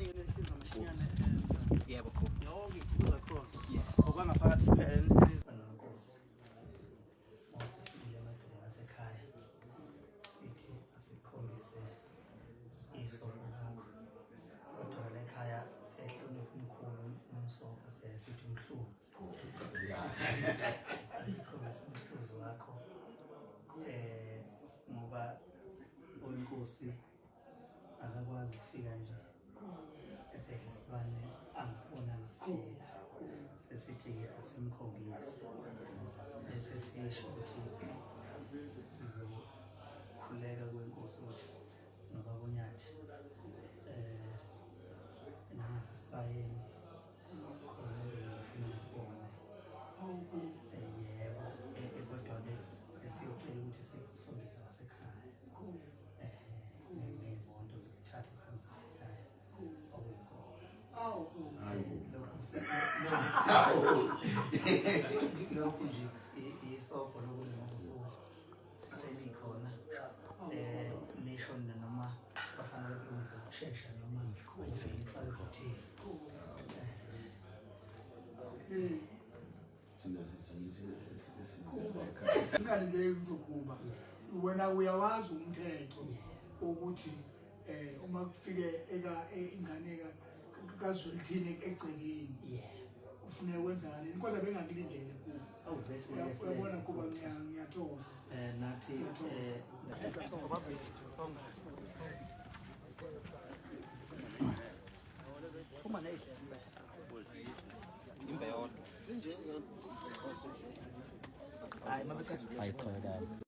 Kanti-ke nensiza mashinyane Yebo khulu. yonke ifuza khona. Yebo. Okwangaphakathi kuphela. Nonkosi mawusufikile emagcekeni asekhaya sithi asikukhombise isono lakho kodwa la ekhaya siyahlonipha umkhulu umsoko siyaye sithi umhluzi asikukhombise umhluzi wakho ngoba oyinkosi akakwazi ukufika nje esedla isilwane angasibonanga siphila. Sesithi-ke asimkhombise bese sisho ukuthi sizokhuleka kwenkosi ukuthi nobaba uNyathi nangasesibayeni khona bengifuna ukubona. Yebo, kodwa-ke esiyocela ukuthi sikusondeze ngasekhaya ngey'moto zokuthatha ukuhambisa ekhaya okuyinkomo. Lokhu nje isobho lokunobusuku selikhona nisho nina noma bafanele kulungisa ngokushesha noma uvele ifake ebhuthini. Thina sithi yithi esisekhaya. Singalindeki uzokhumba. Wena uyawazi umthetho ukuthi uma kufike eka ingane ka kaZwelithini egcekeni. Kufuneka kwenzakaleni kodwa bengakulindele kubo. Awu bese Uyabona kuba ngiyathokoza. Nathi Phuma ney'dlembe. Imbe yodwa. Hayi mabekade Ayiqhubekayo.